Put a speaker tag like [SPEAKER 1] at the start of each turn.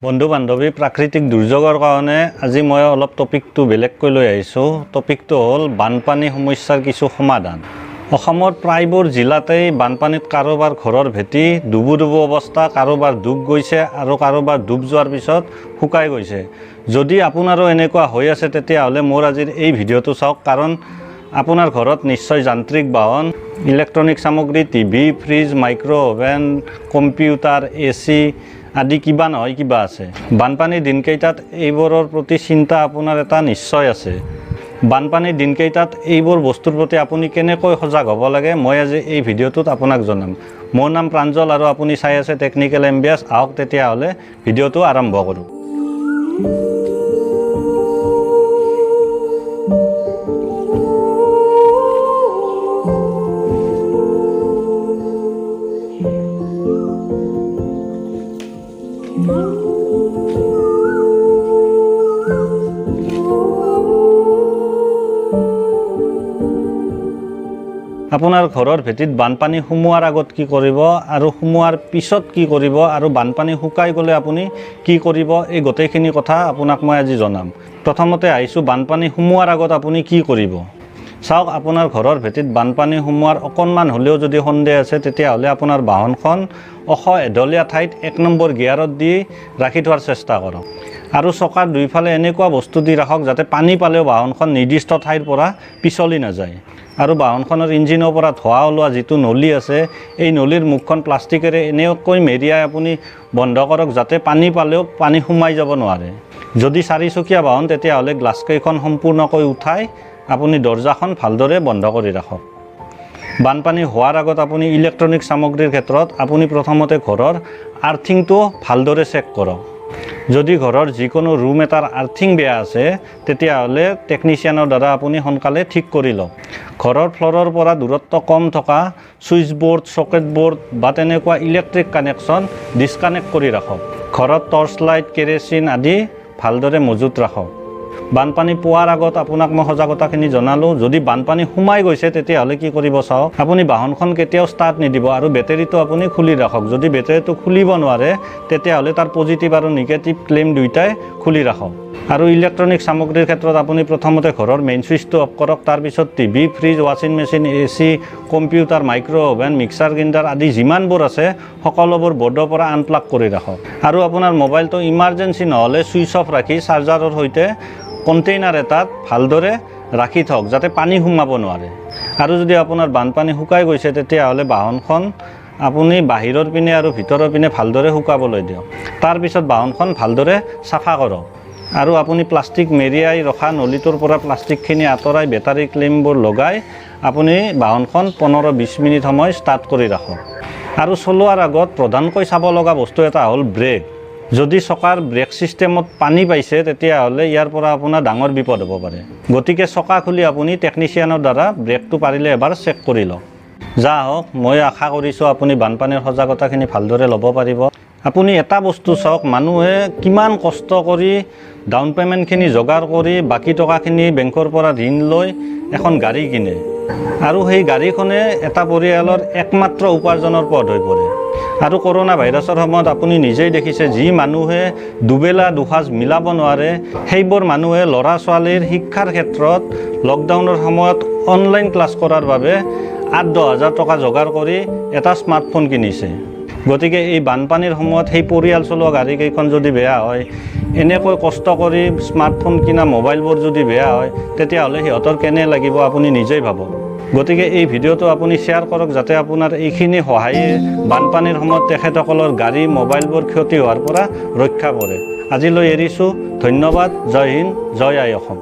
[SPEAKER 1] বন্ধু বান্ধৱী, প্ৰাকৃতিক দুৰ্যোগৰ কাৰণে আজি মই অলপ টপিকটো বেলেগকৈ লৈ আহিছোঁ। টপিকটো হ'ল বানপানী সমস্যাৰ কিছু সমাধান। অসমৰ প্ৰায়বোৰ জিলাতেই বানপানীত কাৰোবাৰ ঘৰৰ ভেটি ডুবু ডুবু অৱস্থা, কাৰোবাৰ ডুব গৈছে আৰু কাৰোবাৰ ডুব যোৱাৰ পিছত শুকাই গৈছে। যদি আপোনাৰো এনেকুৱা হৈ আছে, তেতিয়াহ'লে মোৰ আজিৰ এই ভিডিঅ'টো চাওক, কাৰণ আপোনাৰ ঘৰত নিশ্চয় যান্ত্ৰিক বাহন, ইলেক্ট্ৰনিক সামগ্ৰী, TV, fridge, micro' oven, computer, A C আদি কিবা নহয় কিবা আছে। বানপানীৰ দিনকেইটাত এইবোৰৰ প্ৰতি চিন্তা আপোনাৰ এটা নিশ্চয় আছে। বানপানীৰ দিনকেইটাত এইবোৰ বস্তুৰ প্ৰতি আপুনি কেনেকৈ সজাগ হ'ব লাগে, মই আজি এই ভিডিঅ'টোত আপোনাক জনাম। মোৰ নাম প্ৰাঞ্জল আৰু আপুনি চাই আছে টেকনিকেল এম্বিয়াছ। আহক তেতিয়াহ'লে ভিডিঅ'টো আৰম্ভ কৰোঁ। আপোনাৰ ঘৰৰ ভেটিত বানপানী সোমোৱাৰ আগত কি কৰিব আৰু সোমোৱাৰ পিছত কি কৰিব আৰু বানপানী শুকাই গ'লে আপুনি কি কৰিব, এই গোটেইখিনি কথা আপোনাক মই আজি জনাম। প্ৰথমতে আহিছোঁ, বানপানী সোমোৱাৰ আগত আপুনি কি কৰিব। চাওক, আপোনাৰ ঘৰৰ ভেটিত বানপানী সোমোৱাৰ অকণমান হ'লেও যদি সন্দেহ আছে, তেতিয়াহ'লে আপোনাৰ বাহনখন ওখ এঢলীয়া ঠাইত 1 নম্বৰ গিয়াৰত দি ৰাখি থোৱাৰ চেষ্টা কৰক আৰু চকাৰ দুইফালে এনেকুৱা বস্তু দি ৰাখক যাতে পানী পালেও বাহনখন নিৰ্দিষ্ট ঠাইৰ পৰা পিছলি নাযায়। আৰু বাহনখনৰ ইঞ্জিনৰ পৰা ধোঁৱা ওলোৱা যিটো নলী আছে, এই নলীৰ মুখখন প্লাষ্টিকেৰে এনেকৈ মেৰিয়াই আপুনি বন্ধ কৰক যাতে পানী পালেও পানী সোমাই যাব নোৱাৰে। যদি চাৰিচকীয়া বাহন, তেতিয়াহ'লে গ্লাছকেইখন সম্পূৰ্ণকৈ উঠাই আপুনি দৰ্জাখন ভালদৰে বন্ধ কৰি ৰাখক। বানপানী হোৱাৰ আগত আপুনি ইলেক্ট্ৰনিক সামগ্ৰীৰ ক্ষেত্ৰত আপুনি প্ৰথমতে ঘৰৰ আৰ্থিংটো ভালদৰে চেক কৰক। যদি ঘৰৰ যিকোনো ৰুম এটাৰ আৰ্থিং বেয়া আছে, তেতিয়াহ'লে টেকনিচিয়ানৰ দ্বাৰা আপুনি সোনকালে ঠিক কৰি লওক। ঘৰৰ ফ্ল'ৰৰ পৰা দূৰত্ব কম থকা ছুইচ ব'ৰ্ড, চকেট ব'ৰ্ড বা তেনেকুৱা ইলেক্ট্ৰিক কানেকশ্যন ডিছকানেক্ট কৰি ৰাখক। ঘৰত টৰ্চ লাইট, কেৰাচিন আদি ভালদৰে মজুত ৰাখক। বানপানী পোৱাৰ আগত আপোনাক মই সজাগতাখিনি জনালোঁ। যদি বানপানী সোমাই গৈছে, তেতিয়াহ'লে কি কৰিব চাওক। আপুনি বাহনখন কেতিয়াও ষ্টাৰ্ট নিদিব আৰু বেটেৰীটো আপুনি খুলি ৰাখক। যদি বেটেৰীটো খুলিব নোৱাৰে, তেতিয়াহ'লে তাৰ পজিটিভ আৰু নিগেটিভ ক্লেম দুয়োটাই খুলি ৰাখক। আৰু ইলেক্ট্ৰনিক সামগ্ৰীৰ ক্ষেত্ৰত আপুনি প্ৰথমতে ঘৰৰ মেইন ছুইচটো অফ কৰক। তাৰপিছত টিভি, ফ্ৰিজ, ৱাশ্বিং machine, A C, computer, micro' oven, mixer grinder আদি যিমানবোৰ আছে, সকলোবোৰ বৰ্ডৰ পৰা আনপ্লাগ কৰি ৰাখক। আৰু আপোনাৰ মোবাইলটো ইমাৰ্জেঞ্চি নহ'লে ছুইচ অফ ৰাখি চাৰ্জাৰৰ সৈতে কণ্টেইনাৰ এটাত ভালদৰে ৰাখি থওক যাতে পানী সোমাব নোৱাৰে। আৰু যদি আপোনাৰ বানপানী শুকাই গৈছে, তেতিয়াহ'লে বাহনখন আপুনি বাহিৰৰ পিনে আৰু ভিতৰৰ পিনে ভালদৰে শুকাবলৈ দিয়ক। তাৰপিছত বাহনখন ভালদৰে চাফা কৰক আৰু আপুনি প্লাষ্টিক মেৰিয়াই ৰখা নলীটোৰ পৰা প্লাষ্টিকখিনি আঁতৰাই বেটাৰী ক্লেমবোৰ লগাই আপুনি বাহনখন 15-20 মিনিট সময় ষ্টাৰ্ট কৰি ৰাখক। আৰু চলোৱাৰ আগত প্ৰধানকৈ চাব লগা বস্তু এটা হ'ল ব্ৰেক। যদি চকাৰ ব্ৰেক ছিষ্টেমত পানী পাইছে, তেতিয়াহ'লে ইয়াৰ পৰা আপোনাৰ ডাঙৰ বিপদ হ'ব পাৰে। গতিকে চকা খুলি আপুনি টেকনিচিয়ানৰ দ্বাৰা ব্ৰেকটো পাৰিলে এবাৰ চেক কৰি লওক। যা হওক, মই আশা কৰিছোঁ আপুনি বানপানীৰ সজাগতাখিনি ভালদৰে ল'ব পাৰিব। আপুনি এটা বস্তু চাওক, মানুহে কিমান কষ্ট কৰি ডাউন পে'মেণ্টখিনি যোগাৰ কৰি বাকী টকাখিনি বেংকৰ পৰা ঋণ লৈ এখন গাড়ী কিনে আৰু সেই গাড়ীখনে এটা পৰিয়ালৰ একমাত্ৰ উপাৰ্জনৰ পথ হৈ পৰে। আৰু কৰোণা ভাইৰাছৰ সময়ত আপুনি নিজেই দেখিছে, যি মানুহে দুবেলা দুসাঁজ মিলাব নোৱাৰে, সেইবোৰ মানুহে ল'ৰা ছোৱালীৰ শিক্ষাৰ ক্ষেত্ৰত লকডাউনৰ সময়ত অনলাইন ক্লাছ কৰাৰ বাবে 8-10 হাজাৰ টকা যোগাৰ কৰি এটা স্মাৰ্টফোন কিনিছে। গতিকে এই বানপানীৰ সময়ত সেই পৰিয়াল চলোৱা গাড়ীকেইখন যদি বেয়া হয়, এনেকৈ কষ্ট কৰি স্মাৰ্টফোন কিনা মোবাইলবোৰ যদি বেয়া হয়, তেতিয়াহ'লে সিহঁতৰ কেনে লাগিব আপুনি নিজেই ভাবক। গতিকে এই ভিডিঅ'টো আপুনি শ্বেয়াৰ কৰক যাতে আপোনাৰ এইখিনি সহায়ে বানপানীৰ সময়ত তেখেতসকলৰ গাড়ী, মোবাইলবোৰ ক্ষতি হোৱাৰ পৰা ৰক্ষা পৰে। আজিলৈ এৰিছোঁ। ধন্যবাদ। জয় হিন্দ, জয় আই অসম।